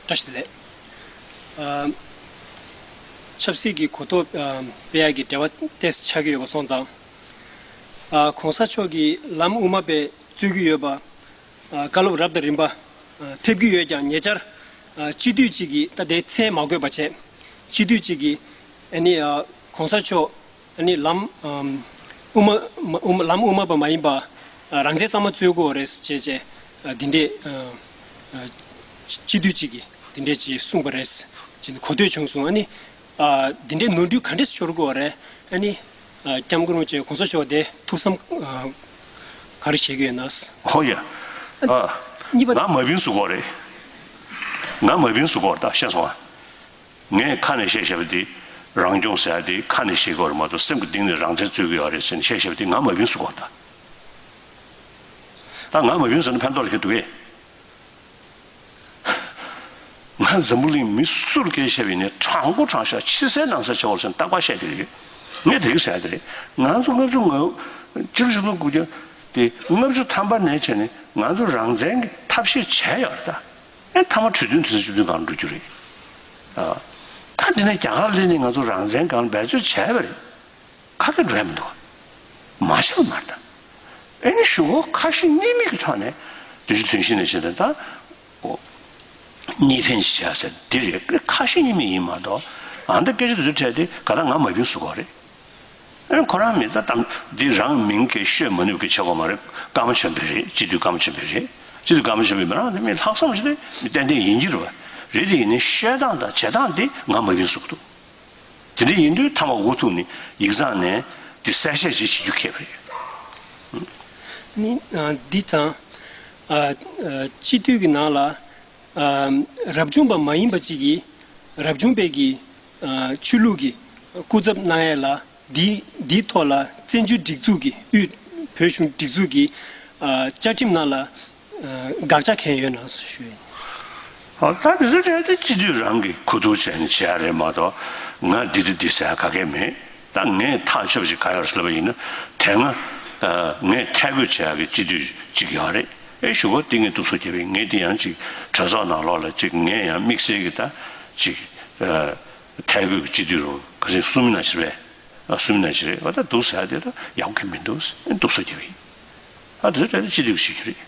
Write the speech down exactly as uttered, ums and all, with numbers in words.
བཀྲ་ཤིས་བདེ་ལེགས། ཨ། ཆབ་སྲིད་ཀྱི་གོ་རྟོགས་ཨ་སྤེལ་ཡག་གི་འབྲེལ་བ་ཏོག་ཙམ་ཆགས་ཀྱི་ཡོད་པ་སོང་ཙང་། ཨ། གོང་ས་མཆོག་གིས་ལམ་དབུ་མ་པའི་རྩོད་ཀྱི་ཡོད་པ། ཨ། བཀའ་སློབ་རབ་དང་རིམ་པ་ཨ་ཕེབས་ཀྱི་ཡོད་ཀྱང་ཉེ་ཆར་ཨ་སྤྱི་འཐུས་གཅིག་གིས། ད་དེ་མཚན་མ་འཁོད་པ་བྱས། སྤྱི་འཐུས་གཅིག་གིས་ཨ་ནི་ཨ་གོང་ས་མཆོག་ཨ་ནི་ལམ་ཨམ་དབུ་མ་མ་དབུ་མ་ལམ་དབུ་མ་པ་མ་ཡིན་པ་ཨ་རང་བཙན་གཙང་མ་རྩོད་དགོས་རེད་ཅེས་བྱས། ཨ་འདི་འདྲས་ཨ་ཨ་སྤྱི་འཐུས་གཅིག་གིས་འདི་འདྲས་ཅིག་གསུངས་པ་རེད་ཅེས་གོ་ཐོས་བྱུང་སོང་། ཨ་ནི་ཨ་འདི་འདྲའི་ནོར་འཁྲུལ་ག་འདྲས་ཤོར་དགོས་རེད། ཨ་ནི་ཨ་སྐྱབས་མགོན་རིན་པོ་ཆེ་གོང་ས་མཆོག་དེ་ཐུགས་བསམ་ཨ་ག་རེ་བཞེས་ཀྱི་ཡོད་ན། ཧོ་ཡ། ཨ། གཉིས་པ། ང་མ་བིན་བཟོ་གོ་རེད། ང་མ་བིན་བཟོ་གོ་རེད། ད་ཤེས་སོང་ཨ། ངས་ཁ་ནས་བཤད་བཤད་པ་དེ་རང་སྐྱོང་ཟེར་ཡ་དེ་ཁ་ནས་བཤད་གོ་རེད་མ་གཏོགས་སེམས་ཀྱི་གཏིང་ནས་རང་བཙན་རྩོད་ཀྱི་ཡོད་རེད་ཟེར་ནས་བཤད་བཤད་པ་དེ་ང་མ་བིན་བཟོ་གོ་རེད་ད། ད་ང་མ་བིན་བཟོ་ན་ཕན་ཐོགས་རེ་ག་འདུག་གས། ང་འཛམ་བུ་གླིང་མི་སུར་སྐད་བཤད་པ་ཡིན་ན་དྲང་པོ་དྲང་བཞག་ཕྱི་གསལ་ནང་གསལ་བྱེད་དགོས་ཟེར་ནས་རྟག་པར་བཤད་ཀྱི་རེད། ངས་དེ་གི་ཟེར་ཡ་དེ་རེད། ང་ཚོ་ལྔ་བཅུ་ང་ཕྱི་ལོ་ཆིག་སྟོང་དགུ་བརྒྱ་དེ་ལྔ་བཅུ་ཐམ་པ་ནས་བྱས་ནས་ང་ཚོ་རང་བཙན་གྱི་ཐབས་ཤེས་བྱས་ཡོད་རེད་ད། ཨེ་མཐའ་མ་གྲོས་མཐུན་དུས་ཚོད་བཅུ་བདུན་སྒང་འགྲོ་རྒྱུ་རེད། ཨ། ད་འདི་ནས་རྒྱ་གར་སླེབས་ནས་ང་ཚོ་རང་བཙན་སྒང་འབད་རྩོལ་བྱས་པ་རེད། ཁ་སྐད་འགྲོ་ཡ་མི་འདུག་མ་བྱས་པ་མ་རེད་ད། ཨེ་ནི་གཞུག་གུ་ཁ་ཞེ་གཉིས་མེད་ཀྱི་ཐོག་ནས་དུས་ཚོད་དུས་ཤིག་ནས་བྱས་ད་ད། ཨོ། གཉིས་ཕན་ཞིག་བྱས་ཟེར་འདི་རེད། ཁ་ཞེ་གཉིས་མེད་ཡིན་མ་གཏོགས་ཨ་ད་སྐད་ཆ་དེ་ཚོ་འཕྲད་དེ་ག་ད་ང་མ་བིན་བཟོ་གོ་རེད། ཨེ་ཁོ་རང་མི་ད་དམ་འདི་རང་མིང་གི་ཤོད་མ་ནུས་ཀྱི་བྱེད་དགོས་མ་རེད། བཀའ་མ་ཆོས་འཕེལ་རེད། སྤྱི་འཐུས་བཀའ་མ་ཆོས་འཕེལ་རེད། སྤྱི་འཐུས་བཀའ་མ་ཆོས་འཕེལ་མི་རང་དེ་མི་ལྷག་བསམ་ཞིག་རེད། མི་ཏན་ཏན་ཡིན་གྱི་རེད་བ། རེད་དེ་ཡིན་ནའི་བཤད་སྟངས་དང་བྱེད་སྟངས་དེ་ང་མ་བིན་བཟོ་གི་འདུག་དེ་འདྲ་ཡིན་དུས་མཐའ་མ་འགོ་ཐུག་ནས་ཡིག་ཚང་ནས་དེ་གསལ་བཤད་ཅིག་བྱེད་རྒྱུ་ཁེལ་བ་རེད། ནི་ཨ་འདི་དང་ཨ་ཨ་སྤྱི་འཐུས་ཀྱི་ནང་ལ་ཨ་རབ་བྱུང་པ་མ་ཡིན་པ་ཅིག་གིས་རབ་བྱུང་པའི་གི་ཨ་ཆོས་ལུགས་ཀྱི་སྐུ་ཚབ་གནང་ཡས་ལ་འདི་འདིའི་ཐོག་ལ་བཙན་བྱོལ་སྒྲིག་འཛུགས་ཀྱི་དབུས་བོད་གཞུང་སྒྲིག་འཛུགས་ཀྱི་ཨ་བཅའ་ཁྲིམས་ནང་ལ་དགག་བྱ་གང་ཡོད་ན་ཞུ་ཡིན། ཨ་ད་དེ་ཚོ་བྱས་ཏེ་སྤྱི་འཐུས་རང་གིས་གོ་བསྡུར་བྱས་ནས་བྱས་ཡ་རེད་མ་གཏོགས་ང་འདི་འདི་འདི་ཟེར་ཡ་ག་གེ་མེད། ད་ངས་ཐག་ཆོད་ཅིག་ག་ཡོད་ལབ་པ་ཡིན་ན་དེ་སྔ་ཨ་ངས་ཐད་བསྐོས་བྱས་ཡ་གི་སྤྱི་འཐུས་གཅིག་ཡོད་རེད། ཨེ་གཞུག་གུ་དེ་ངས་སྡུག་སོ་རྒྱབ་པ་ཡིན། ངས་དེ་ཡང་ཅིག་གྲོས་ཚོགས་ནང་ལོགས་ལ་ཅིག་ངས་ཡང་དམིགས་བསལ་གྱི་ད་ཅིག་ཨ་ཐད་བསྐོས་ཀྱི་སྤྱི་འཐུས་རུ་ག་ཚོད་གསུམ་ན་ཕྱིར་བས། ཨ་གསུམ་ན་ཕྱིར་བས། ཨ་ད་འདུག་ཟེར་ཡ་དེ་ད་ཡག་པོ་གང་མི་འདུག་ཨེ་སྡུག་སོ་རྒྱབ་པ་ཡིན། ཨ་དེ་ཚོ་གྲས་དེ་སྤྱི་འཐུས་ཀྱི་བྱེད་རྒྱུ་རེད།